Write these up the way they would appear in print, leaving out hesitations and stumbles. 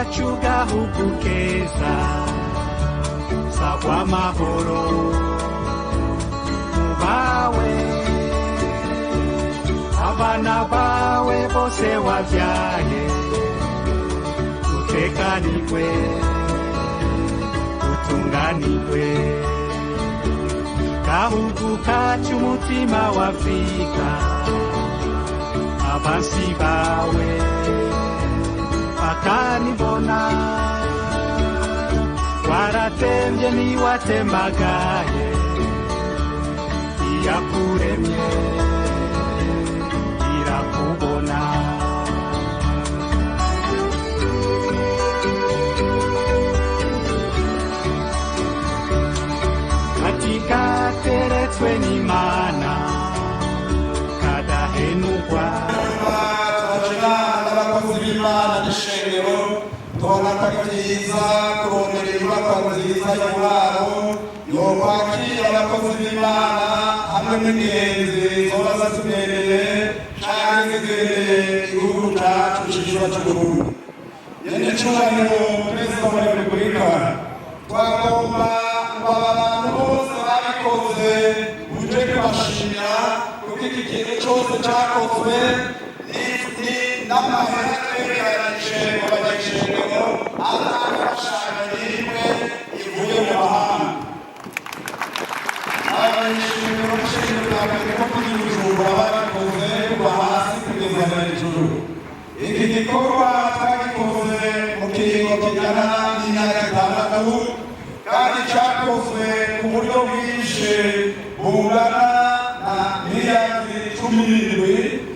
Iwacu gahugu keza, sagwa amahoro mubawe, abana bawe bose wabyaye, utekanirwe, utunganirwe. Gahugu kacu, umutima wa Afrika, abansi bawe bakanibona, waratembye ntiwatembagaye, iyakuremye irakubona. Ati kateretswe n'Imana kadahenukwa. Turaje n'abakozi b'Imana n'ishengero, tubona ko ari byiza kurondera inyubakwa nziza y'uburaro yokwakira abakozi b'Imana hamwe n'ingenzi zoba zitubereye canke zigendeye igihugu cacu ciza c'Uburundi. Nyenecubahiro Perezida wa Repubulika, twagomba ngo aba bantu bose babikoze uje kubashimira, kuko iki kintu cose cakozwe n'amahera twegeranije mu banyeshengero, ata mfashanyo n'imwe ivuye mu mahanga. Abanyeshengero b'ishengero rya Pentekote ry'i Bujumbura babikoze kuva hasi kugeza hejuru. Iki gikorwa twagikoze mu kiringo kingana n'imyaka 6, kandi cyakozwe ku buryo bwinshi bungana na miliyari 17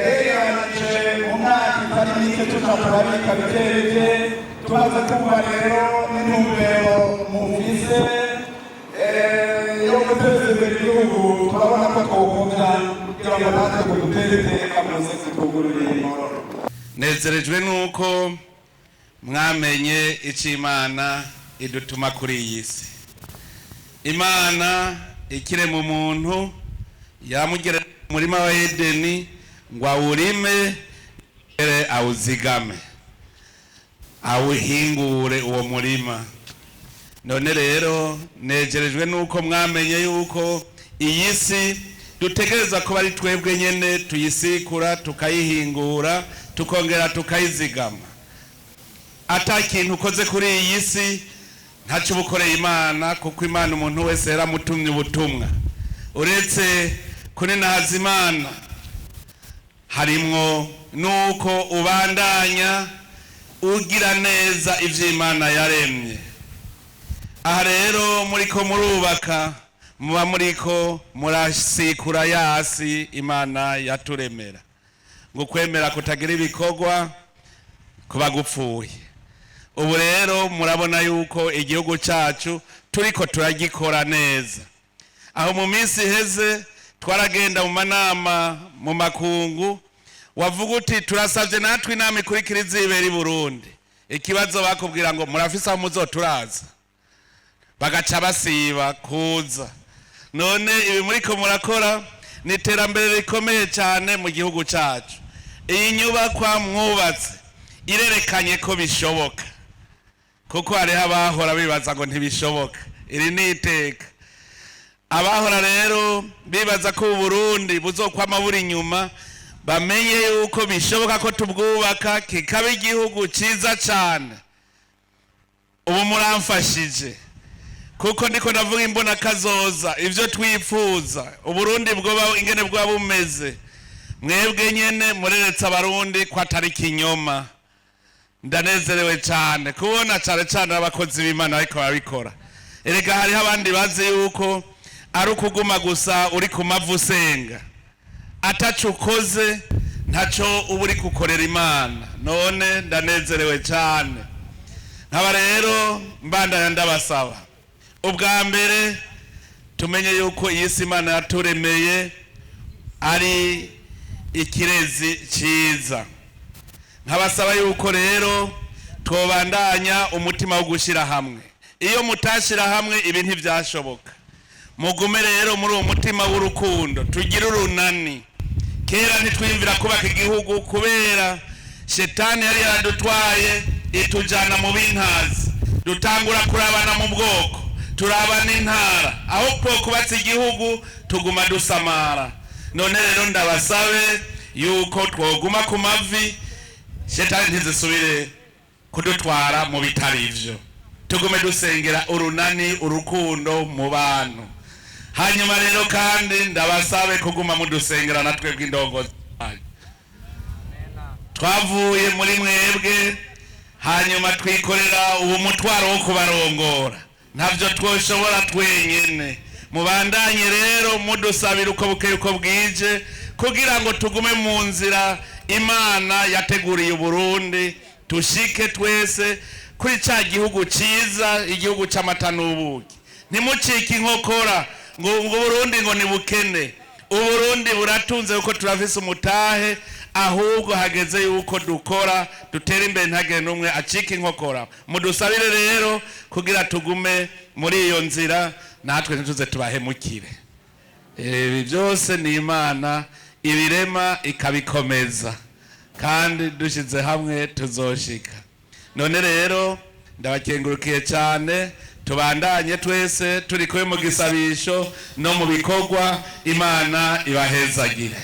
yegeranije mu myaka itari mike, tuja turabika bike bike. Tumaze kumva rero n'intumbero mufise yo guteza imbere igihugu, turabona ko twokunda kugira ngo natwe dutere iteka muze kutwugururira ingoro. Nezerejwe nuko mwamenye icyo Imana idutuma kuri iyi si. Imana ikirema umuntu, yamugera mu murima wa Edeni ngo awurime, awuzigame, awuhingure uwo murima. None rero negerejwe nuko mwamenye yuko iyi si dutegereza kuba ari twebwe nyene tuyisikura, tukayihingura, tukongera tukayizigama. Ata kintu ukoze kuri iyi si, ntacyo uba ukoreye Imana, kuko Imana umuntu wese yaramutumye ubutumwa. Uretse kuninahaza Imana, harimwo nuko ubandanya ugira neza ivyo Imana yaremye. Aha rero muriko murubaka, muba muriko murasikura yasi Imana yaturemera. Ngo kwemera kutagira ibikorwa kuba gupfuye. Ubu rero murabona yuko igihugu cyacu turiko turagikora neza. Aho mu minsi iheze twaragenda mu manama mu makungu, wavuga uti turasabye natwe inama ikurikira izibera i Burundi, ikibazo bakubwira ngo murafise aho muzoturaza, bagaca basiba kuza. None ibi muriko murakora ni iterambere rikomeye cyane mu gihugu cyacu. Iyi nyubakwa mwubatse irerekanye ko bishoboka, kuko hariho abahora bibaza ngo ntibishoboka. Iri ni iteka. Abahora rero bibaza ko Uburundi buzokwama buri inyuma, bamenye yuko bishoboka ko tubwubaka kikaba igihugu cyiza cyane. Ubu muramfashije, kuko ndiko ndavuga imbona kazoza, ivyo twifuza Uburundi bwoba ingene bwoba bumeze. Mwebwe nyene mureretse Abarundi ko atari kinyoma. Ndanezerewe cyane kubona cyane cyane abakozi b'Imana ariko babikora. Erega hariho abandi bazi yuko ari ukuguma gusa uri ku mavi usenga, ataco ukoze, ntaco uba uri gukorera Imana. None ndanezerewe cyane. Nkaba rero mbandanya ndabasaba, ubwa mbere tumenye yuko iyi si Imana yaturemeye ari ikirezi cyiza. Nkabasaba yuko rero twobandanya umutima wo gushyira hamwe. Iyo mutashyira hamwe, ibi ntibyashoboka. Mugume rero muri uwo mutima w'urukundo, tugire urunani. Kera ntitwiyumvira kubaka igihugu kubera shetani yari yaradutwaye. Itujana mu bintazi, dutangura kurabana mu bwoko, turabana intara, aho twokubatse igihugu tuguma dusamara. None rero ndabasabe yuko twoguma ku mavi, shetani ntizisubire kudutwara mu bitari ivyo. Tugume dusengera urunani, urukundo mu bantu. Hanyuma rero kandi ndabasabe kuguma mudusengera na twebwe indongozi zanyu. Twavuye muri mwebwe, hanyuma twikorera uwo mutwaro wo kubarongora. Ntavyo twoshobora twenyene. Mubandanye rero mudusabira uko bukeye uko bwije, kugira ngo tugume mu nzira Imana yateguriye Uburundi, tushike twese kuri ca gihugu ciza, igihugu c'amata n'ubuki. Ntimucike inkokora ngo Burundi ngo ni bukene. Uburundi buratunze kuko turafise umutahe. Ahubwo hageze yuko dukora, dutera imbere, ntagire n'umwe acika inkokora. Mudusabire rero kugira tugume muri iyo nzira, natwe ntituze tubahemukire. Ibi byose ni Imana ibirema ikabikomeza, kandi dushyize hamwe tuzoshika. None rero ndabakengurukiye cyane. Tubandanye twese turi kumwe mu gisabisho no mu bikorwa. Imana ibahezagire.